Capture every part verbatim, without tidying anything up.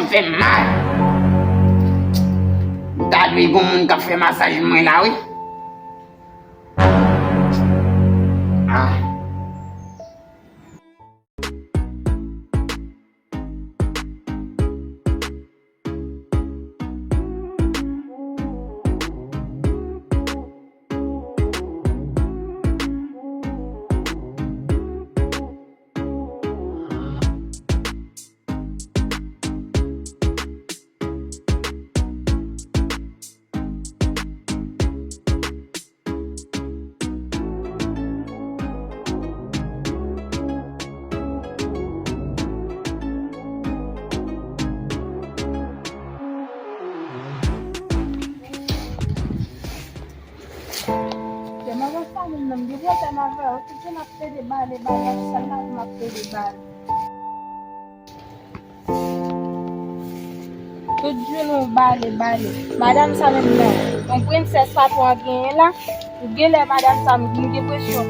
Fè m mal. M ta dwe gon moun k ap fè masaj mwen la, wi. Ah. Demen sa menm nan, m gen pwoblèm avè w. Tout jou n ap plede bale, bale, ak sèl la pou m ap plede bale. Tout jou nou bale, bale. Madanm sa menm nan, yon prensès patwon an genyen la, ou genlè madanm sa m gen presyon.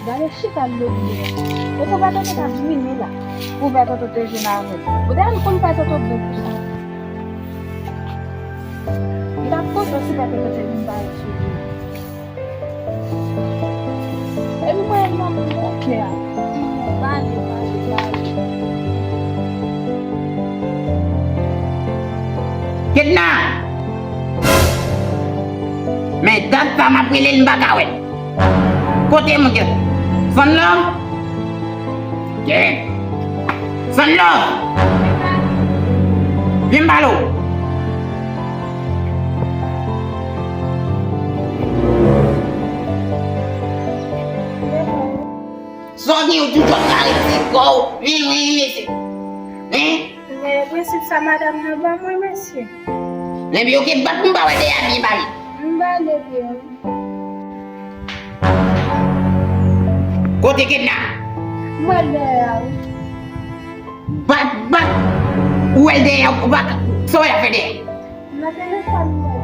Gade chita l lòt bò. Ou konprann tonton t ap vini la. Ou wè tonton te jwenn avè l. Ou ta konn fè tonton byen pou sa. Li t ap kontan si pè tonton te vin pale sou li. Epi mwen nan moun mwen kè a. Pale, pale, pale. Ketna! Men dat sa m ap rele l, m pa ka wè l. Kote moun ki Sanlo? Ket! Sanlo! Vin m pale w. Sa w gen yo toujou ap kare ti kò w. Wi, wi, wi, mesye. Hein? Men prensip sa madanm nan ban mwen, mesye. Ebyen, oke, bat pou m pa wè dèyè a byen bale. M bale byen. Kote Ketna? M wè l dèyè a, wi. Bat, bat. Ou wè l dèyè, ou pa, sa w wè l ap fè dèyè? Nan telefòn mwen.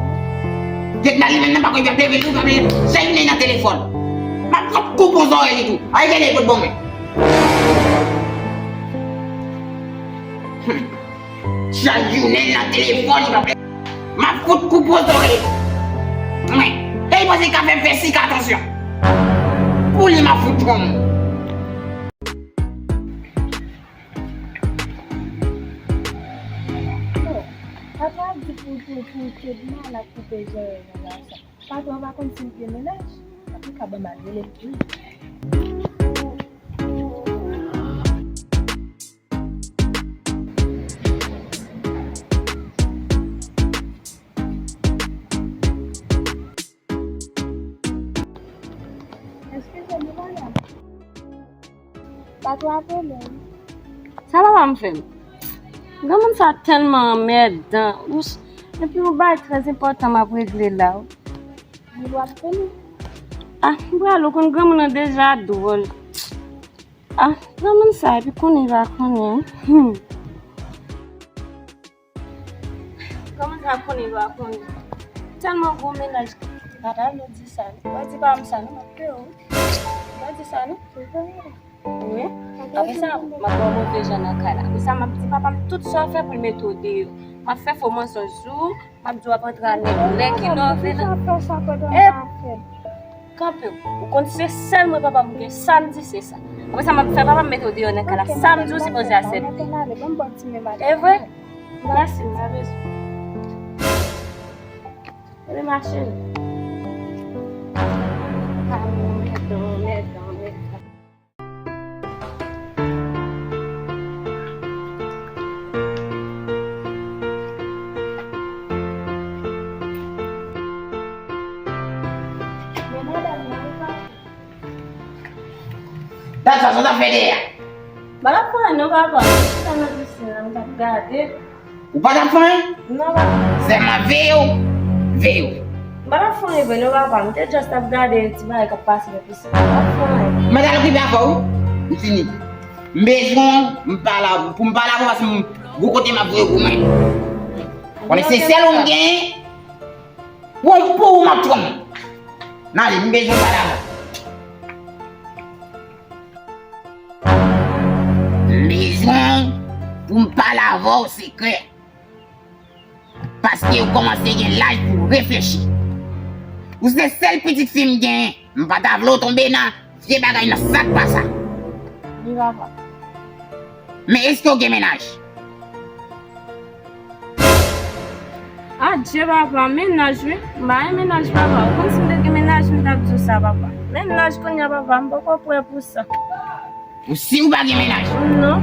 Ketna li menm nan pa konn li ap leve li, ou pa vle chay li nan telefòn. M ap fout koupe w zòrèy li tou. Ay, gade kot bon mwen. Hmm. Chay jounen nan telefòn, li pa vle. M ap fout koupe w zòrèy. Mwen. E li panse l ka fè m fè sik atansyon. Pou li m ap fout pran m. Patwon ap di pou, pou, pou Kedma la koupe zòrèy nan la sa. Patwon pa konn si l gen mennaj. Ann ka ban m al rele l tou. Eskize m, madanm. Patwon ap rele w. Sa papa m fè m? Granmoun sa tèlman anmèdan. Wouch. Epi yon bagay trè enpòtan m ap regle la, wi. Li w ap vini? Ah, m pral, ou konn granmoun nan deja dwòl. Ah, granmoun sa, epi konnen li pa konnen. Hmm. Kòman sa konnen lwa konnen? Tèlman gwo mennaj. Madam, nou di sa. Mwen di pa m sa, non, mwen pè, wi. Mwen di sa, non. Wi. Apre sa, m ap pran move jan nan kay la. Apre sa, m ap di papa m tout sa w fè pou l mete w deyò. M ap fè fo mansonj sou ou, m ap di w ap antre a nèg lè ki nove nan. E kanpe w. Ou konn se sèl mwen papa m gen, sa m di se sa. Apre sa, m ap fè papa m mete w deyò nan kay la. Sa m di w sipoze aksepte. E vre? Mèsi, m pa bezwen. Ebyen, ma cheri. Ah, mèdan, mèdan, mèdan. Men madanm nan, li pa Dat sa, sa w t ap fè dèyè a? M pa t ap fè anyen non, papa. M te chita nan pisin nan, m t ap gade. Ou pa t ap fè anyen? Non, papa. Sèlman veye w. Veye w. M pa t ap fè anyen vre non, papa. M te just ap gade ti bagay k ap pase nan pisin nan. M pa t ap fè anyen. Mwen t al okipe afè w, wi. M fini. M bezwen w, m pale avè w, pou m pale avè w, paske m gwo kote m ap voye gwo mwen. Konnen se sèl ou m genyen. Wonm pou ou, m ap tchonm. N ale, m bezwen pale avè w. M bezwen w pou m pale avè w sekrè. Paske ou kòmanse gen laj pou w reflechi. Ou se sèl pitit fi m genyen. M pa ta vle w tonbe nan vye bagay nan sa k pa sa. Wi, papa. Men èske w gen mennaj? Adje, papa, mennaj, wi. M pa gen mennaj, papa. Ou konn si m te gen mennaj, m t ap di w sa, papa. Mennaj kounye a, papa, m poko prè pou sa. Ou si ou pa gen mennaj? Non.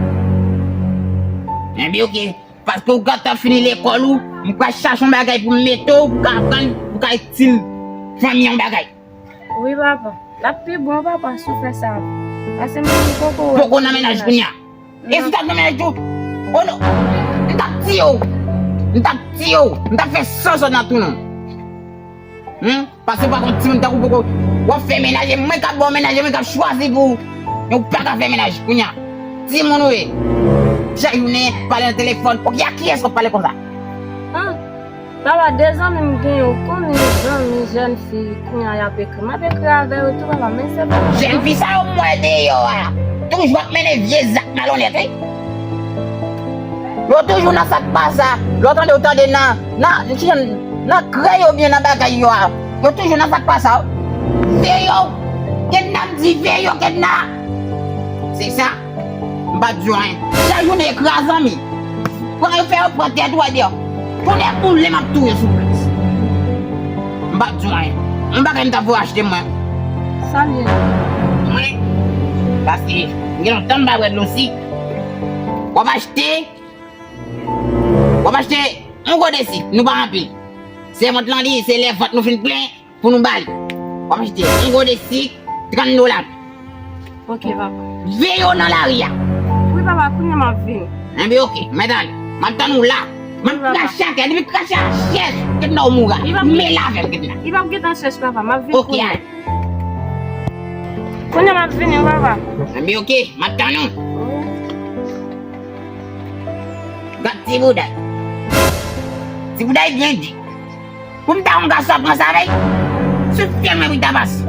Enben, oke. Paske ou gentan fini lekòl ou, m pral chache yon bagay pou m mete w, pou w ka aprann, pou w ka itil fanmi yon bagay. Wi, papa. L ap pi bon, papa, si w fè sa. Pase m poko wè. Poko nan mennaj kounye a. E si w t ap nan mennaj tou? O non. M t ap tiye w. M t ap tiye w. M t ap fè san sòt nan twou nou. Humm? Paske w pa konn timoun tankou poko. W ap fè mennaj, e mwen k ap ba w mennaj, e mwen k ap chwazi pou ou. Men ou pa ka fè mennaj kounye a. Timoun ou ye. Chak jounen, pale nan telefòn. Oke, a kiyès w ap pale konsa? Ah, papa, de zanmi m genyen, ou konnen zanmi jèn fi, kounye a y ap ekri. M ap ekri avè yo tou, papa, men se pa. Jèn fi sa yo m wè deyò a, toujou ap mennen vye zak malonèt, wi. Yo toujou nan sa k pa sa. Lè w tande, w tande nan, nan, nan krèy oubyen nan bagay yo a. Yo toujou nan sa k pa sa. Veye yo, Kedna, m di veye yo, Kedna. Se sa. M pa t di w anyen. Chak jounen e kraze zanmi. Pran yo, fè yo pran tèt ou a deyò. Tonnè boule m ap touye sou plas. M pa t di w anyen. Yon bagay m t ap voye achte mwen. Sa l ye? Mwen? Paske gen lontan m pa bwè dlo sik. W ap achte, w ap achte yon gode sik, nou pa anpil. Se vant lan li, se lè vant nou fin plen pou nou ba li. W ap achte yon gode sik, trant dola. Ok, papa. Veye yo nan lari a. Wi, papa, kounye a m ap vini. Enben, ok, mèt ale. M ap tann ou la. M ap krache atè, depi krache a chèch, Kedna ou mouri. M mele avè l, Kedna. Li p ap gentan chèch, papa, m ap vini. Ok, ale. Kounye a m ap vini, papa. Enben, ok, m ap tann ou. Wi. Gad ti bouda. Ti bouda byen di. Pou m ta yon gason ap pran sa vèy. Sou fye mwen pou ta pase.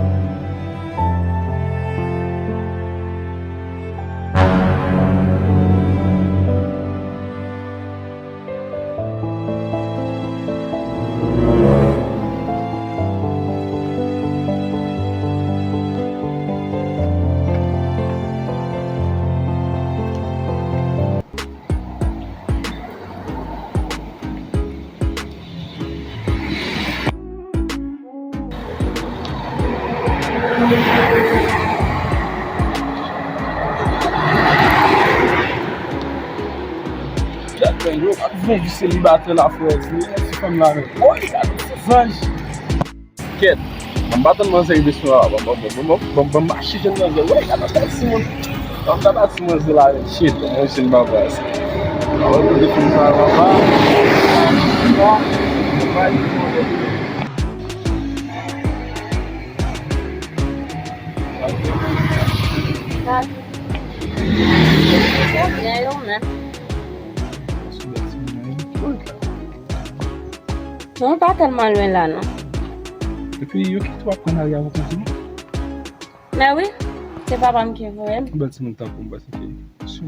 Gad nèg yo, ap viv yon vi selibatè la, frè, ti fanm la menm. Woy, gad ti zanj. Kèt, m pa tann manzè rive sou la, ban m mache jwenn manzè. Woy, gad yon bèl timoun. Ban m gad ti manzè la menm. Shit, mwen jwenn papa sa. Mwen kote fanm sa, papa. Sa byen yo menm. Non, pa tèlman lwen la non. Epi yo kite w ap pran lari a pou konte nou? Mè wi, se papa m ki voye m. Bèl timoun tankou m, paske si m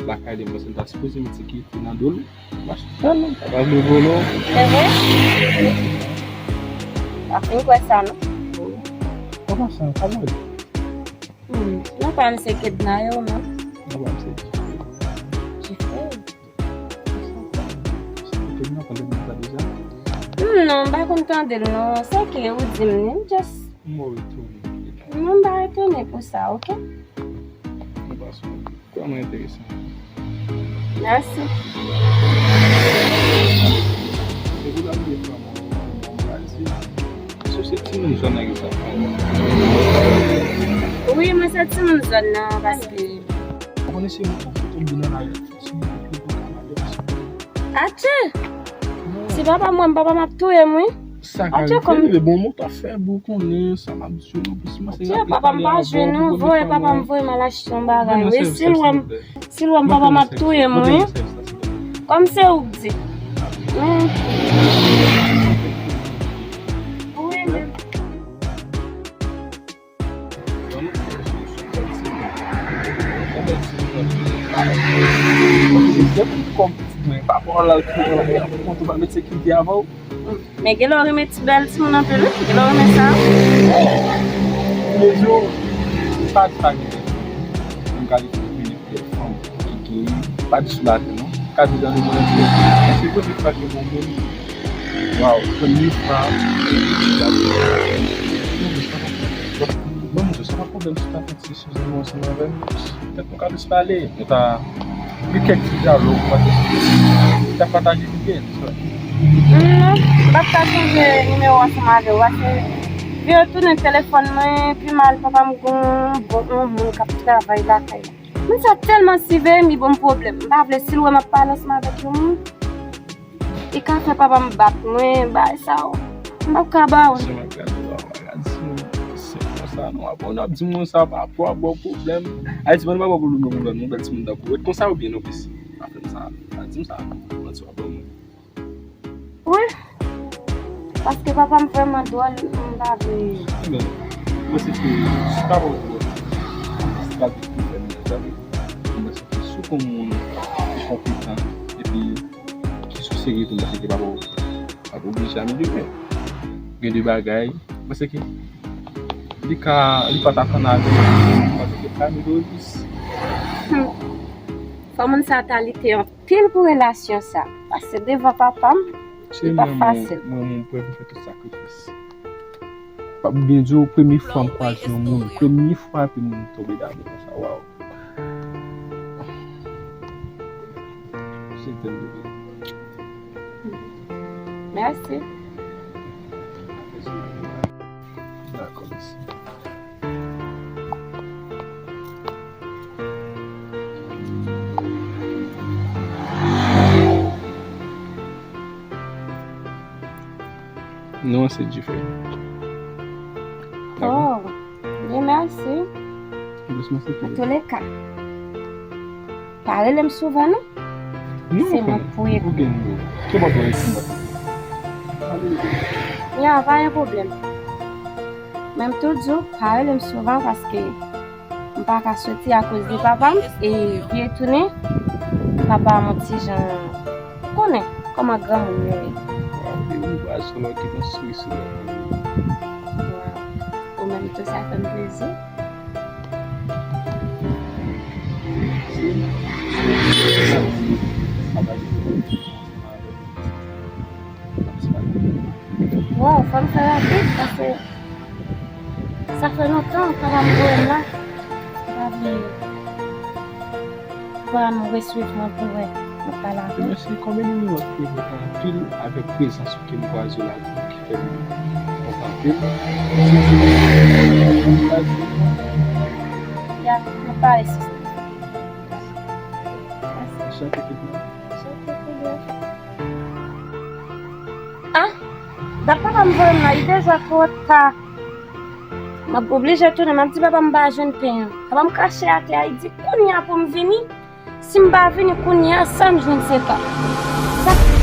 lakay li, m panse m ta sipoze m ti kite nan do l. M achte tèlman, m pa vle vole w. Se vre? Pa fin kwè sa non. Kòman sa? Kòman? Hmm, non pa m se Kedna yo non. Non pa m se Jifre. Jifre? Sa te gen yon pwoblèm nan sa deja? Hmm, non, m pa konn tande l non. Se ke ou di m ni, m just. M wè w etone. Non, m pa etone pou sa, ok? Nou pa sou vrèman enteresan. Mèsi. Se pou la vle fè mwen, mwen pa di. Èske w se timoun zòn nan ki sa? Wi, mwen se timoun zòn nan, paske. Ou konnen se yon foto m vin nan lari. Atye! Si papa m wè m, papa m ap touye m, wi. Sa ka rive, men bon, mwen ta fè bon konnen sa m ap di yo, non, plis mwen se raple pale avè w pou premye fwa, mwen. Voye papa m, voye m al achte yon bagay, wi. Si l wè m, si l wè m, papa m ap touye m, wi. Kòm se ou k di. Men, wi, men. Depi kòm pitit mwen, pa pran lal pou mwen, mwen tou pa met sekirite avè w. Men gen lè w renmen ti bèl timoun anpil, wi. Gen lè w renmen sa. Toulejou, pa di pa gen. Mwen ka di pou vini. Fanm ki gen pa di sou latè non. Ka di dan lemonn antye. Se premye fwa ke mwen menm, waw, premye fwa. Bon, mwen sa pa pwoblèm si w ta kontinye chanje nimewo ansanm avè m. Petèt nou ka plis pale. Nou ta gen kèk ti dyalòg, nou ta pataje lide. Non, m p ap ka chanje nimewo ansanm avè w. Paske vye tounen telefòn mwen, pi mal papa m gon bon yon moun k ap travay lakay la. Moun sa tèlman siveye m, li ban m pwoblèm. M pa vle si l wè m ap pale ansanm avèk yon moun, li ka fè papa m bat mwen, bagay sa yo. M p ap ka ba w li. Jan m ap gade la, w pa ka di moun se konsa non. Apre w ap di moun sa pa pou ap ba w pwoblèm. Ayiti pa ba w pwoblèm non, pwoblèm non, bèl timoun tankou w. Ret konsa ou byen non, plis. Pa fè m sa, pa di m sa non. Manti w ap ban mwen. Wi. Paske papa m vrèman dwòl, m pa vle. Ebyen, mwen se ke si papa w dwòl, se pa di pou fè mennaj avè l. Mwen se ke si w gon moun ki konpetan, epi ki sou serye tou, mwen se ke papa w ap oblije amelyore. Gen de bagay, mwen se ke li ka, li pa t ap ann avè l, mwen se ke pa amelyore plis. Hmm. Fò moun sa ta lite anpil pou relasyon sa. Pase devan papa m, li pa fasil. Mwen, mwen prè pou fè tout sakrifis. Pap byen di w, premye fwa m kwaze yon moun, premye fwa epi moun tonbe damou konsa, waw. Se tèl de byen. Mèsi. Dakò, mèsi. Non, se dife. Oh, byen mèsi. An tou le ka, pa rele m souvan non. Non, se mwen k pou ekri. Ou gen nimewo. Ki bò pou ekri? Ya, pa gen pwoblèm. Men m tou di w, pa rele m souvan paske m pa ka soti akoz de papa m, e vye tounen, papa m yon ti jan, konnen kòman granmoun yo ye. Waw, e ou pa sou lò ki nan souri sou lò. Waw, ou menm tou sa fè m plezi. Waw, fò m fè rapid, paske sa fè lontan papa m voye m la. M pa vle papa m reswiv mwen pou l wè m ap pale avè l. Mèsi, konbyen de moun ki enpòtan anpil avèk prezans ou ke m kwaze w la ki fè m kontan anpil. Ya, m ap pale sista. Anchante, Kenya. Anchante, Kenya. Ah, dat papa m voye m la, li deja twò ta. M ap oblije tounen, m ap di papa m pa jwenn pen an. Papa m krache atè a, li di kounye a pou m vini. Si m pa vini kounye a, sa m jwenn se ta. Sa k